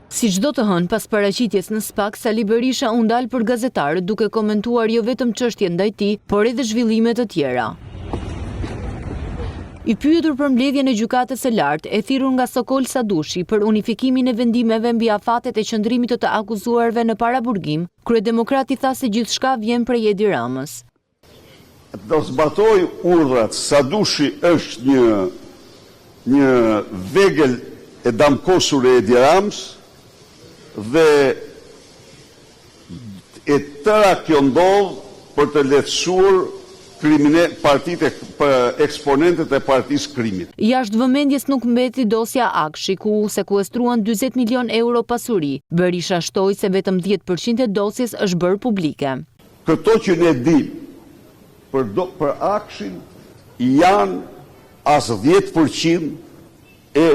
Si çdo të hënë pas paraqitjes në SPAK, Sali Berisha u ndal për gazetarët duke komentuar jo vetëm çështjen ndaj tij, por edhe zhvillime të tjera. I pyetur për mbledhjen e Gjykatës së Lartë, e thirrur nga Sokol Sadushi për unifikimin e vendimeve mbi afatet e qëndrimit të të akuzuarve në paraburgim, kryedemokrati tha se gjithçka vjen prej Edi Ramës. Do zbatojë urdhrat, Sadushi është një një vegël e damkosur e Edi Ramës dhe e tëra kjo ndodh për të lehtësuar krimine partitë eksponentët e partisë krimit. Jashtë vëmendjes nuk mbeti dosja AKSHI, ku u sekuestruan 40 milionë euro pasuri. Berisha shtoi se vetëm 10% e dosjes është bërë publike. Këto që ne dimë për do për AKSHI-n janë as 10% e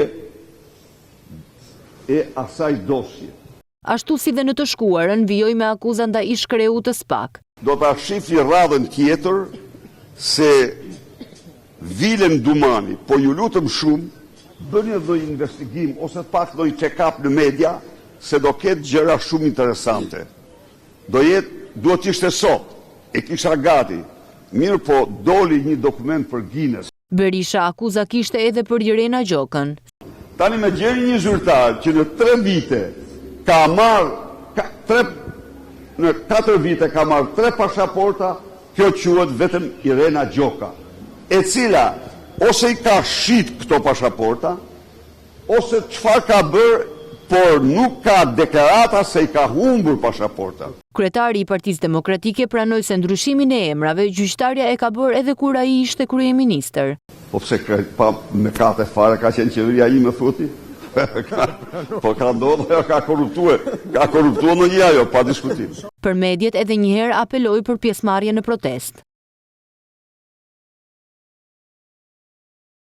e asaj dosje. Ashtu si dhe në të shkuarën, vijoi me akuza ndaj ish-kreut të SPAK. Do ta shihni radhën tjetër se Vilen Dumani, po ju lutem shumë, bëni ndonjë investigim ose pak ndonjë check-up në media, se do ketë gjëra shumë interesante. Do jetë, duhet të ishte sot, e kisha gati, mirëpo doli një dokument për Guinness. Berisha akuza kishte edhe për Irena Gjokën. Tani më gjeni një zyrtar që në tre vite ka marrë ka, tre, në katër vite ka marrë tre pasaporta, kjo quhet vetëm Irena Gjoka, e cila ose i ka shit këto pasaporta, ose çfarë ka bërë, por nuk ka deklarata se i ka humbur pasaportat. Kryetari i Partisë Demokratike pranoi se ndryshimin e emrave gjyqtarja e ka bërë edhe kur ai ishte kryeministër. Po pse pa mëkate fare ka qenë qeveria ime thua ti? Po ka ndodhur, ajo ka korruptuar, ka korruptuar ndonjë ajo, pa diskutim. Për mediet edhe një herë apeloi për pjesëmarrje në protestë.